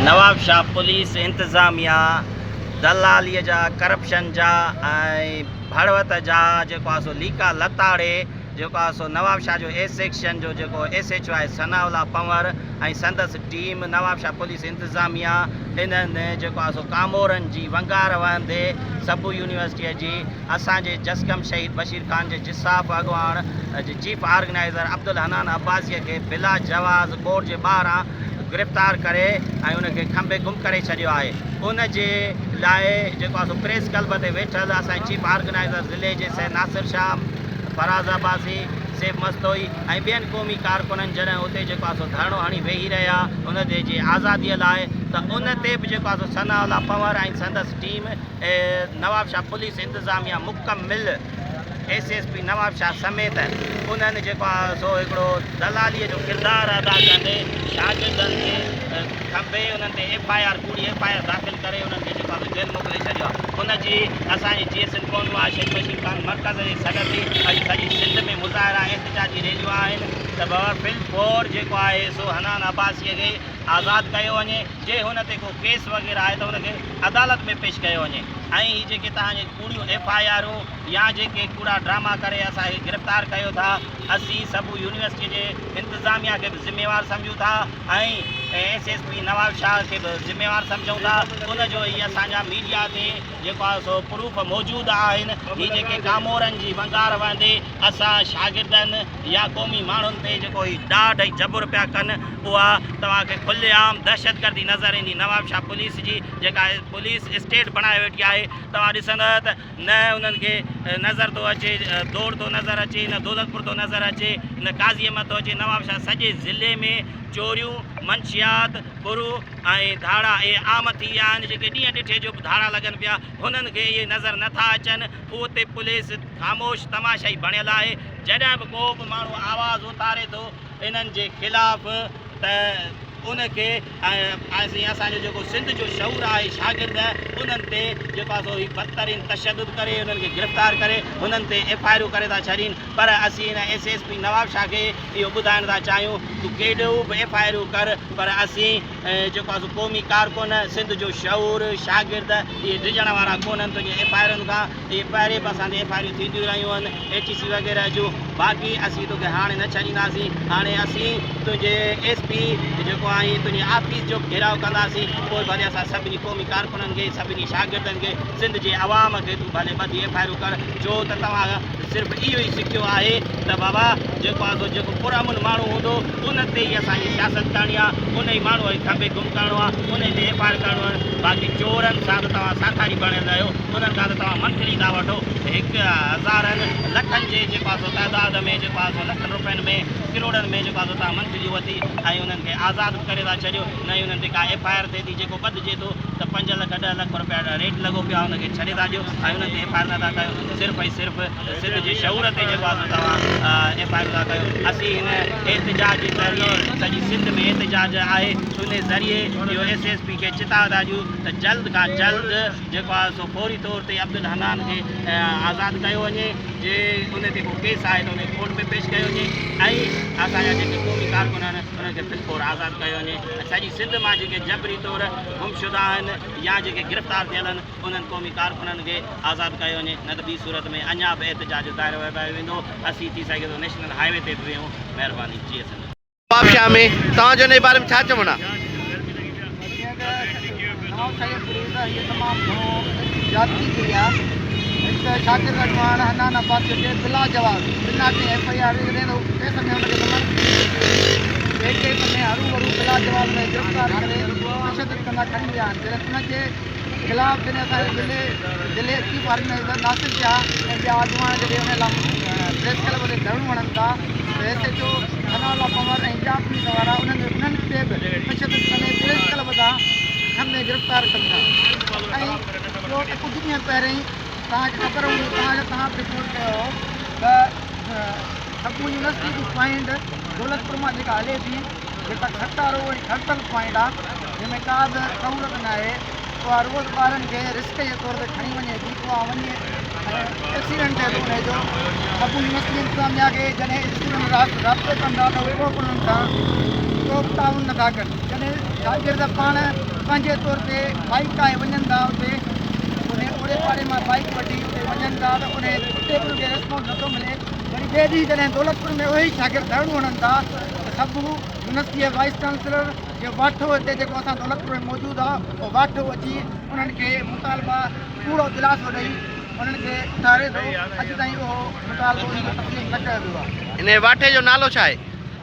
Nawabshah police انتظاميا دلالي جا corruption جا ۽ ڀڙوت جا جيڪو آهي سو ليڪا لتاڙي جيڪو آهي سو نوابشاهه جو اي سيڪشن جو جيڪو ايس ايڇ او آهي ثناء الله پنور ۽ سندس ٽيم نوابشاهه پوليس انتظاميا انهن جيڪو آهي سو ڪامورن جي ونگار وهندي سبو يونيورسٽيء جي اسان جي جسقم شهيد بشير خان جي جساف اڳواڻ جي چيف آرگنائيزر عبدالحنان عباسيء کي بلا جواز ڪورٽ جي ٻاهران گرفتار ڪري ۽ ان کي کنڀي گم ڪري ڇڏيو آهي ان جي لاء جيڪو آهي سو پريس ڪلب تي ويٺل اسان جي چيف آرگنائيزر ضلعي جي سيد ناصر شاهه، فراز عباسي، سيف مستوئي ۽ ٻين قومي ڪارڪنن جڏهن اتي جيڪو آهي سو ڌرڻو هڻي ويهي رهيا ان جي آزاديء لاء ته ان تي به جيڪو آهي سو ثناء الله پنهور ۽ سندس ٽيم نوابشاهه پوليس انتظاميا مڪمل ايس ايس پي نوابشاهه سميت انهن جيڪو آهي سو هڪڙو دلالي جو ڪردار ادا ڪندي شاگردن کي کنڀي انهن تي ايف I R ڪوڙي ايف I R داخل ڪري انهن کي جيڪو آهي سو جيل موڪلي ڇڏيو آهي ان جي اسان جي جي ايس اين ڪونوا شيخ بشير خان مرڪز جي سڏ تي اڄ سڄي سنڌ ۾ مظاهرا احتجاجي ريليون آهن ته بابا فل فور جيڪو آهي سو حنان عباسي کي آزاد ڪيو وڃي جي هن تي ڪو ڪيس وغيره آهي ته ان کي عدالت ۾ پيش ڪيو وڃي ۽ هي جيڪي توهان جي ڪوڙيون ايف I آرون يا جيڪي ڪوڙا ڊراما ڪري اسان کي گرفتار ڪيو ٿا اسين سبو يونيورسٽي جي انتظاميا کي به ذميوار سمجهون ٿا ۽ ايس ايس پي نوابشاهه کي به ذميوار سمجهون ٿا ان جو هي اسان جا ميڊيا تي جيڪو آهي سو پروف موجود آهن هي جيڪي ڪامورن جي ونگار وهندي اسان شاگردن يا قومي ماڻهن تي جيڪو هي ڏاڍ ۽ جبر پيا ڪن اها توهان کي کلي عام دهشتگردي نظر ايندي نوابشاهه پوليس جي جيڪا پوليس اسٽيٽ بڻائي ويٺي آهي توهان ڏسندؤ ته نه انهن کي نظر ٿو اچي دوڙ ٿو نظر اچي نه دولتپور ٿو نظر اچي نه قاضي احمد ٿو اچي نوابشاهه سڄي ضلعي ۾ چوريون منشيات ڦرو ۽ ڌاڙا اهي عام ٿي ويا آهن جيڪي ڏينهن ڏٺي جو به ڌاڙا لڳن پيا هنن کي اهي نظر نه ٿا اچن اتي پوليس خاموش تماشائي بڻيل آهي جڏهن به ڪو به ماڻهو آواز اٿاري ٿو انهن جي خلاف ته ان کي ۽ اسان جو جيڪو سنڌ جو شعور آهي شاگرد انهن تي جيڪو آهي سو هي بدترين تشدد ڪري انهن کي گرفتار ڪري انهن تي ايف I آرون ڪري ٿا ڇڏين پر اسين هن ايس ايس پي نوابشاهه کي اهو ٻڌائڻ ٿا چاهيون تون ڪيڏو به ايف I آرون ڪر پر اسين جيڪو آهي سو قومي ڪارڪن سنڌ جو شعور شاگرد اهي ڊڄڻ وارا ڪونهن تنهنجي ايف I آرن کان اهي پهرين به اسان تي ايف I آريون ٿينديون رهيون آهن ايڇ اي سي وغيره جون باقي اسين توکي هاڻي نه ڇڏينداسين هاڻي اسين تنهنجي ايس پي جيڪو آهين تنهنجي آفيس جو به گهيراء ڪنداسين پوء ڀلي اسان سڀني قومي ڪارڪنن کي سڀني شاگردن کي سنڌ جي عوام کي تون ڀلي ٻڌي ايف I آرون ڪر ڇو ته توهان صرف اهو ئي سکيو آهي ته بابا جيڪو آهي سو جيڪو پرامن ماڻهو هوندو ان تي ئي اسان جي سياست ڪرڻي آهي ان ئي ماڻهو کي کنڀي گم ڪرڻو آهي ان تي ايف I R ڪرڻو آهي باقي چورن سان ته توهان ساٿاري بڻيل آهيو انهن کان ته توهان منٿلي ٿا وٺو هڪ هزارن لکن جي جيڪو آهي سو تعداد ۾ جيڪو آهي سو لکن روپين ۾ ڪروڙن ۾ جيڪو آهي سو توهان منٿليون وٺي ۽ انهن کي آزاد به ڪري ٿا ڇڏيو نه ئي انهن تي ڪا ايف I R ٿئي ٿي جيڪو ٻڌجي ٿو ته پنج لک ڏهه لک روپيا ريٽ لڳو پيو آهي ان کي ڇڏي ٿا ڏيو ۽ انهن تي ايف I R نه ٿا ڪيو صرف ۽ صرف سنڌ جي شعور تي جيڪو آهي سو توهان ايف I R ٿا ڪيو اسين هن احتجاج جي ذريعي سڄي سنڌ ۾ احتجاج آهي ان ذريعي اهو ايس ايس پي کي چتاء ٿا ڏيون ته جلد کان جلد جيڪو آهي سو فوري طور تي عبدالحنان کي آزاد ڪيو وڃي جي ان تي ڪو ڪيس آهي ته ان کي ڪورٽ ۾ پيش ڪيو وڃي ۽ اسان جا جيڪي قومي ڪارڪن آهن انهن کي في الفور آزاد ڪيو وڃي ۽ سڄي سنڌ مان جيڪي جبري طور گمشده آهن يا جيڪي گرفتار ٿيل آهن انهن قومي ڪارڪنن کي آزاد ڪيو وڃي نه ته ٻي صورت ۾ اڃا به احتجاج جو دائرو وڌايو ويندو اسين ٿي سگهي ٿو نيشنل هاء وي تي به ويهون مهرباني جي سنڌ. نوابشاهه ۾ توهان جو ان جي باري ۾ ڇا چوڻ آهي؟ جيئن ته نوابشاهه جي پوليس هيء تمام گهڻو زيادتي ڪئي آهي هڪ ته شاگرد اڳواڻ حنان عباسي کي بلا جواز بنا ڪنهن ايف I R جي جڏهن ته هو ڪيس ۾ هن کي ضمانت ملي چڪي هئي ٻئي ڪيس ۾ هرو ڀرو بلا جواز هن کي گرفتار ڪري تشدد ڪندا کڻي ويا آهن جڏهن ان جي خلاف جڏهن اسان جي ضلعي ضلعي چيف آرگنائيزر ناصر شاهه ۽ ٻيا اڳواڻ جڏهن ان لاء پريس ڪلب تي ڌرڻو هڻن ٿا ته S H O Sana Ullah Panhwar ۽ ٻيا پوليس وارا انهن انهن تي به تشدد ڪندي پريس ڪلب تان کنڀي گرفتار ڪن ٿا ۽ ٻيو ته ڪجهه ڏينهن پهرين توهان کي خبر هوندي توهان جو توهان به رپورٽ ڪيو هو ته سپون يونيورسٽي جي پوائنٽ دولتپور مان جيڪا هلي ٿي جيڪا کٽارو ۽ کڙتل پوائنٽ آ جنهن ۾ ڪا به سهولت ناهي اها روز ٻارن کي رسڪ جي طور تي کڻي وڃي ٿي اها وڃي ۽ ايڪسيڊنٽ ٿئي ٿو انهي جو سڀ يونيورسٽي انتظاميا کي جڏهن اسٽوڊنٽ رابطو ڪن ٿا ته اهي ڪو به انهن سان ڪو به تعاون نٿا ڪن جڏهن شاگرد پاڻ پنهنجي طور تي بائيڪ آهي وڃن ٿا اتي انهي اوڙي پاڙي مان بائيڪ وٺي اتي وڃن ٿا ته انهي اتي به انهن کي ريسپانس نٿو ملي. وري ٻئي ڏينهن جڏهن دولتپور ۾ اهي ئي شاگرد ڌرڻو هڻن ٿا ته سڀ يونيورسٽي جي وائيس چانسلر جو واٺو هتي جيڪو اسان دولتپور ۾ موجود آهي اهو واٺو اچي انهن کي مطالبا ڪوڙو دلاسو ڏئي انهن کي اٿاري ٿو. اڄ تائين اهو مطالبو انهن کي تسليم نه ڪيو ويو آهي. انهي واٺي جو نالو ڇا آهي؟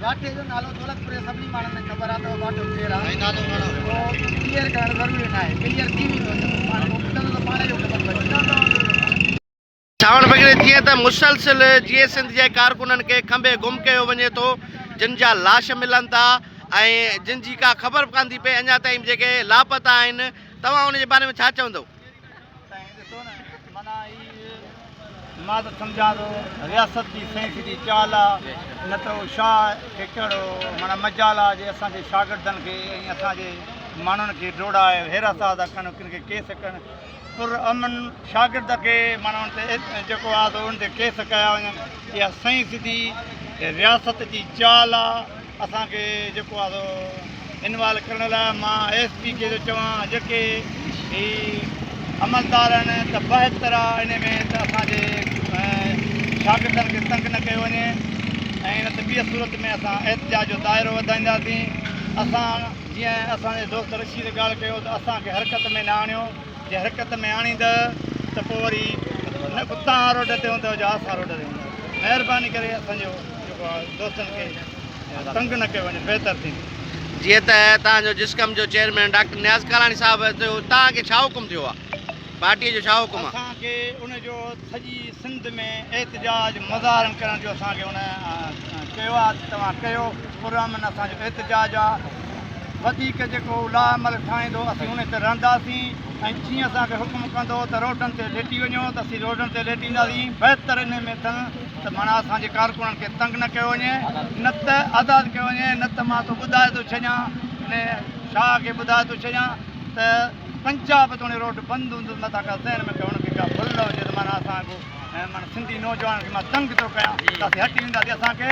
واٺي جو نالو دولتپور جي سڀني ماڻهن کي خبر آهي ته اهو واٺو ڪير آهي. اهو ڪليئر ڪرڻ ضروري ناهي. ڪليئر ٿي ويندو جڏهن پاڻ اهو ٻڌندو ته پاڻ ئي اهو خبر پئجي. سانوڻ فقير جيئن ته مسلسل جيئي سنڌ جي ڪارڪنن کي کنڀي گم ڪيو وڃي ٿو جن جا لاش ملن ٿا ۽ جن جي ڪا خبر به ڪانه ٿي پئي اڃا تائين به جيڪي لاپتا آهن توهان ان جي باري ۾ ڇا چوندو؟ سائين ڏسو نه معنيٰ هي مان ته سمجهان ٿو رياست جي سائين سڌي چال آ نه ته اهو شاهه کي ڪهڙو معنيٰ مجال آ جي اسان جي شاگردن کي ۽ اسان جي ماڻهن کي ڊوڙائي هيراسان ٿا ڪن ڪن کي ڪيس ڪن پر امن شاگرد کي معنيٰ ان تي جيڪو آ سو ان تي ڪيس ڪيا وڃن اها سائين سڌي رياست جي چال آ اسان کي جيڪو آ سو انوالو ڪرڻ لاء مان ايس پي کي ٿو چوان جيڪي هي عملدار آهن ته بهتر آ ان ۾ ته اسان جي شاگردن کي تنگ نه ڪيو وڃي ۽ نه ته ٻي صورت ۾ اسان احتجاج جو دائرو وڌائينداسين اسان جيئن اسان جي دوست رشيد ڳالهه ڪيو ته اسان کي حرڪت ۾ نه آڻيو، جي حرڪت ۾ آڻيندء ته پوء وري نه ڪو توهان روڊ تي هوندؤ جو اسان روڊ تي هونداسين. مهرباني ڪري اسان جو جيڪو آهي دوستن کي تنگ نه ڪيو وڃي بهتر ٿيندو. جيئن ته توهان جو جسقم جو چيئرمين ڊاڪٽر نياز ڪالاڻي صاحب ٿيو توهان کي ڇا حڪم ٿيو آهي؟ پارٽيء جو ڇا حڪم آهي؟ اسان کي ان جو سڄي سنڌ ۾ احتجاج مظاهرن ڪرڻ جو اسان کي ان چيو آهي ته توهان ڪيو پرامن اسان جو احتجاج آهي وڌيڪ جيڪو لا عمل ٺاهيندو اسين ان تي رهنداسين ۽ جيئن اسان کي حڪم ڪندو ته روڊن تي ليٽي وڃو ته اسين روڊن تي ليٽينداسين بهتر ان ۾ اٿن ته معنيٰ اسان جي ڪارڪنن کي تنگ نه ڪيو وڃي نه ته آزاد ڪيو وڃي نه ته مان تو ٻڌائي ٿو ڇڏيان ان شاهه کي ٻڌائي ٿو ڇڏيان ته پنجاب توڻي روڊ بند هوندو متان ڪا ذهن ۾ ڪا هن کي ڪا ڀل نه هجي ته معنيٰ اسان ڪو ۽ معنيٰ سنڌي نوجوانن کي مان تنگ ٿو ڪيان ته اسين هٽي وينداسين اسان کي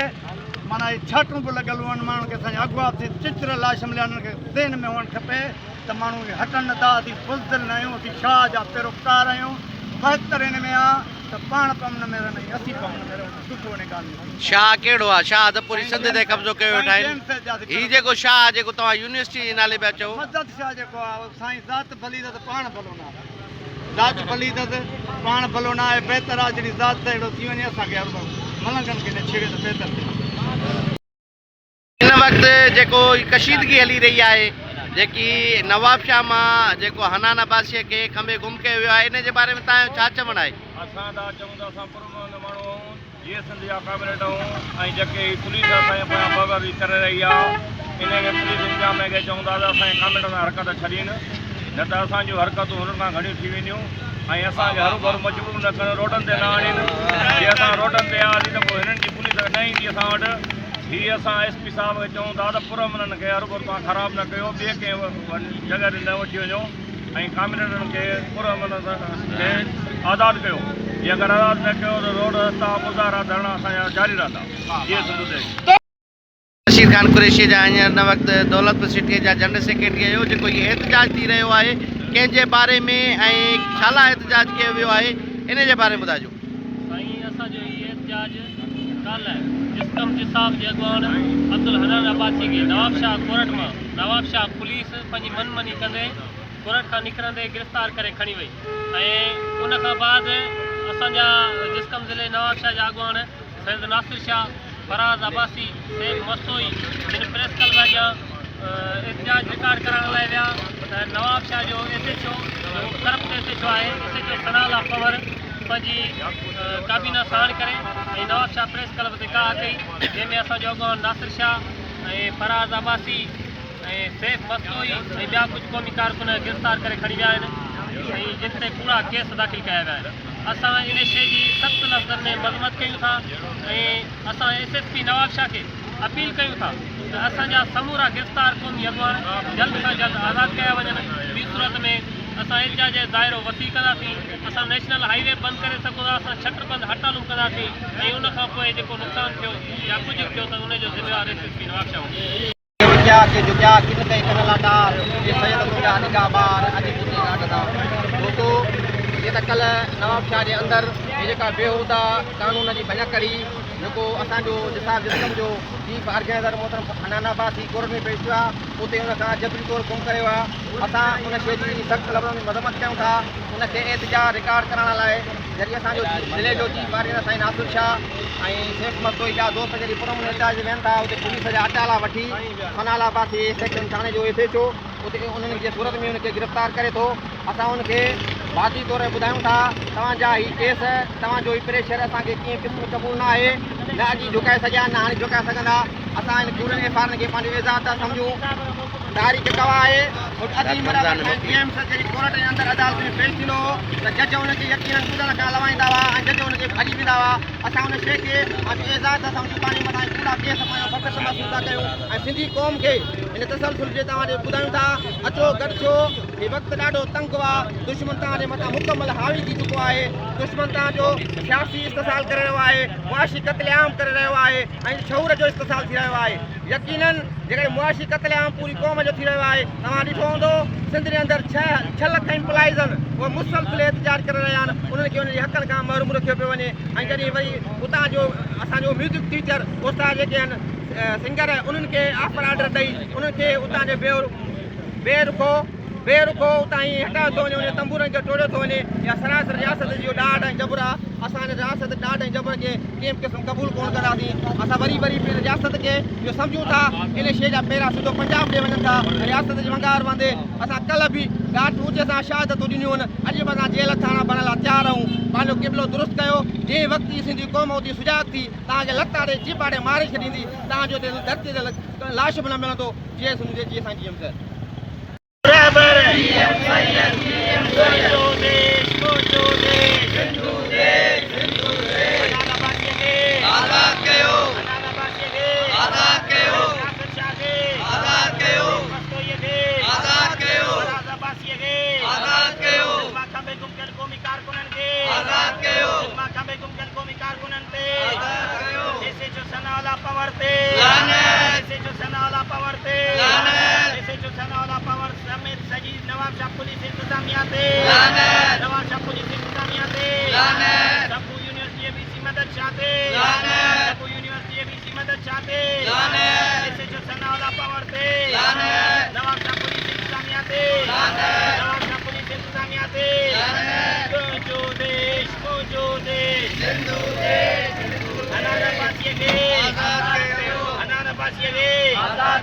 معنيٰ هي ڇاٽون به لڳل هئن ماڻهن کي اسان جا اغوا ٿي چچريل لاش مليا انهن کي ذهن ۾ هئڻ کپي ته ماڻهو اهي هٽن نه ٿا اسين بزدل نه آهيون اسين شاهه جا پيروڪار آهيون بهتر ان ۾ آ ته پاڻ پمن ۾ رهن ۽ اسين پمن ۾ رهون ته سٺو ان ڳالهه ۾ ٿيندو. شاهه ڪهڙو آ؟ شاهه ته پوري سنڌ تي قبضو ڪيو ويٺا آهن. هي جيڪو شاهه آ جيڪو توهان يونيورسٽي جي نالي پيا چئو. مدد شاهه جيڪو آ اهو سائين ذات ڀلي اٿس پاڻ ڀلو نه آ. ذات ڀلي اٿس پاڻ ڀلو نه آهي بهتر آ جهڙي ذات تهڙو ٿي وڃي اسان کي هرڀرو ملنگن کي نه ڇيڙي ته بهتر ٿيندو. هن وقت جيڪو ڪشيدگي هلي رهي آهي جيڪي نوابشاهه مان جيڪو حنان عباسيء کي کنڀي گم ڪيو ويو آهي ان جي باري ۾ توهان جو ڇا چوڻ آهي؟ اسان ٿا چئون ته اسان پرامن ماڻهو آهيون جيئي سنڌ جا ڪامريڊ آهيون ۽ جيڪي هي پوليس اسان جي پويان بغاوي ڪري رهي آهي ان کي پوليس انتظاميه کي چئون ٿا ته اسان جي ڪامريڊن سان حرڪت ڇڏين نه ته اسان جون حرڪتون هنن کان گهڻيون ٿي وينديون ۽ اسان کي هروڀرو مجبور نه ڪن روڊن تي نه آڻين جي اسان روڊن تي آياسين ته پوء هنن جي پوليس نه ايندي اسان وٽ هي اسان ايس پي صاحب کي چئون ٿا ته پرامنن کي هروڀرو توهان خراب نه ڪيو ٻئي ڪنهن جڳهه تي نه وٺي وڃو ۽ ڪامريڊن کي پرامن کي آزاد ڪيو جي اگر آزاد نه ڪيو ته روڊ رستا مظاهرا ڌرڻا اسان جا جاري رهندا جيئي سنڌو ديش. بشير خان قريشي جا هينئر هن وقت دولتپور سٽيء جا جنرل سيڪريٽري آهيو جيڪو هي احتجاج ٿي رهيو آهي ڪنهن جي باري ۾ ۽ ڇا لاء احتجاج ڪيو ويو آهي ان جي باري ۾ ٻڌائجو. سائين اسان جو هي احتجاج ڪالهه جسقم جساف جي اڳواڻ عبدالحنان عباسي کي نوابشاهه ڪورٽ مان نوابشاهه پوليس پنهنجي من مني ڪندي ڪورٽ کان نڪرندي گرفتار ڪري کڻي وئي ۽ ان کان بعد اسان جا جسقم ضلعي نوابشاهه جا اڳواڻ سيد ناصر شاهه، فراز عباسي، سيف مستوئي جن پريس ڪلب اڳيان احتجاج رڪارڊ ڪرائڻ لاء ويا ته نوابشاهه جو ايس ايڇ او جو ڪرپٽ ايس ايڇ او آهي ايس ايڇ او ثناء الله پنهور پنهنجي ڪابينا ساڻ ڪري ۽ نوابشاهه پريس ڪلب تي ڪاهه ڪئي جنهن ۾ اسان جو اڳواڻ ناصر شاهه ۽ فراز عباسي ۽ سيف مستوئي ۽ ٻيا ڪجهه قومي ڪارڪن گرفتار ڪري کڻي ويا آهن ۽ جن تي ڪوڙا ڪيس داخل ڪيا ويا آهن اسان ان شيء جي سخت لفظن ۾ مذمت ڪيون ٿا ۽ اسان ايس ايس پي نوابشاهه کي اپيل ڪيون ٿا ته اسان جا سمورا گرفتار قومي اڳواڻ جلد کان جلد آزاد ڪيا وڃن ٻي صورت ۾ اسان احتجاج جو دائرو وسيع ڪنداسين اسان نيشنل هائي وي بند ڪري سگهون ٿا اسان شٽر بند هڙتالون ڪنداسين ۽ ان کان پوء جيڪو نقصان ٿيو يا ڪجهه به ٿيو ته ان جو ذميوار ايس ايس پي نوابشاهه هوندو. لڪيا ڪي جهڪيا ڪن ڪئي ڪن لاٽار اي سيد تنهنجا نگاهه بار اڄ پهتي ڳاٽ تان. دوستو جيئن ته ڪلهه نوابشاهه جي اندر هي جيڪا بيهوده قانون جي ڀڃڪڙي جيڪو اسان جو جساف جسقم جو چيف آرگنائيزر محترم حنان عباسي ڪورٽ ۾ پيش ٿيو آهي اتي ان کان جبري طور گم ڪري ويا اسان ان شيء جي سخت لفظن ۾ مذمت ڪيون ٿا ان کي احتجاج رڪارڊ ڪرائڻ لاء جڏهن اسان جو ضلعي جو چيف آرگنائيزر سائين ناصر شاهه ۽ سيف مستوئي ٻيا دوست جڏهن پرامن احتجاج تي ويهن ٿا اتي پوليس جا اٽالا وٺي ثناء عباسي اي سيڪشن ٿاڻي جو ايس ايڇ او اتي انهن جي صورت ۾ ان کي گرفتار ڪري ٿو. اسان ان کي واضح طور ٻڌايون ٿا توهان جا هي ڪيس، توهان جو هي پريشر اسان کي ڪنهن قسم قبول نه آهي، نه اڳي جهڪائي سگهيا نه هاڻي جهڪائي سگهندا. اسان هن ڪوڙن ايف آرن کي پنهنجو اعزاز ٿا سمجهون. تاريخ گواهه آهي ته عظيم رهبر سائين جي ايم سيد جڏهن ڪورٽ جي اندر عدالت ۾ پيش ٿيندو هو ته جج ان کي يقينن ٻڌڻ کان لوائيندا هئا ۽ جج ان کي ڀڄي ويندا هئا. اسان ان شيء کي پنهنجو اعزاز ٿا سمجهون، پنهنجي مٿان هي ڪوڙا ڪيس پنهنجو فخر ٿا محسوس ٿا ڪيون ۽ سنڌي قوم کي هن تسلسل جي توهان ڏي ٻڌايون ٿا، اچو گڏ ٿيو، هي وقت ڏاڍو تنگ آ، دشمن توهان جي مٿان مڪمل حاوي ٿي چڪو آهي، دشمن توهان جو سياسي استحصال ڪري رهيو آهي، معاشي قتل عام ڪري رهيو آهي ۽ شعور جو استحصال ٿي رهيو آهي، يقينن جيڪڏهن معاشي قتل عام پوري قوم جو ٿي رهيو آهي، توهان ڏٺو هوندو سنڌ جي اندر ڇهه لک ايمپلائيز آهن، اهي مسلسل احتجاج ڪري رهيا آهن، انهن کي انهن جي حقن کان محروم رکيو پيو وڃي ۽ جڏهن وري اتان جو اسان جو ميوزڪ ٽيچر استاد جيڪي آهن سنگر انهن کي آفر آرڊر ڏئي انهن کي اتان جي بي رخو بي رخو اتان ئي هٽايو ٿو وڃي انهن تنبورن کي ٽوڙيو ٿو وڃي اها سراسر رياست جو ڏاڍ ۽ جبر آهي اسان ان رياست ڏاڍ ۽ جبر کي ڪنهن به قسم قبول ڪونه ڪنداسين اسان وري وري به ان رياست کي اهو سمجهون ٿا ان شيء جا پيرا سڌو پنجاب ڏي وڃن ٿا رياست جي ونگار وهندي اسان ڪلهه به ڳاٽ اوچي سان شهادتون ڏنيون آهن اڄ به اسان جيل ٿاڻا بڻڻ لاء تيار آهيون پنهنجو قبلو درست ڪيو جنهن وقت ئي سنڌي قوم اٿي سجاڳ ٿي توهان کي لتاڙي چيڀاڙي ماري ڇڏيندي، توهان جو هتي ڌرتيء تي لاش به نه ملندو، جيئي سنڌ جيئي سائين جي ايم سيد. رهبر جي ايم سيد منهنجو ديش منهنجو ديش سنڌو ديش سنڌو ديش حنان عباسيء کي آزاد ڪيو حنان عباسيء کي آزاد ڪيو ناصر شاهه کي آزاد ڪيو مستوئيء کي آزاد ڪيو فراز عباسيء کي آزاد ڪيو سنڌ مان کنڀي گم ڪيل قومي ڪارڪنن کي آزاد ڪيو سنڌ مان کنڀي گم ڪيل قومي ڪارڪنن تي S H O Sanaullah Panhwar تي S H O Sanaullah Panhwar تي S H O Sanaullah Panhwar سميت سڄي نوابشاهه پوليس انتظاميا تي نوابشاهه پوليس انتظاميا تي سکو يونيورسٽي وي سي مدد شاهه تي سکو يونيورسٽي وي سي مدد شاهه تي S H O Sanaullah Panhwar تي نوابشاهه پوليس انتظاميا تي نوابشاهه پوليس انتظاميا تي تنهنجو ديش منهنجو ديش سنڌو ديش سنڌو حنان عباسيء کي آزاد ڪيو حنان عباسيء کي آزاد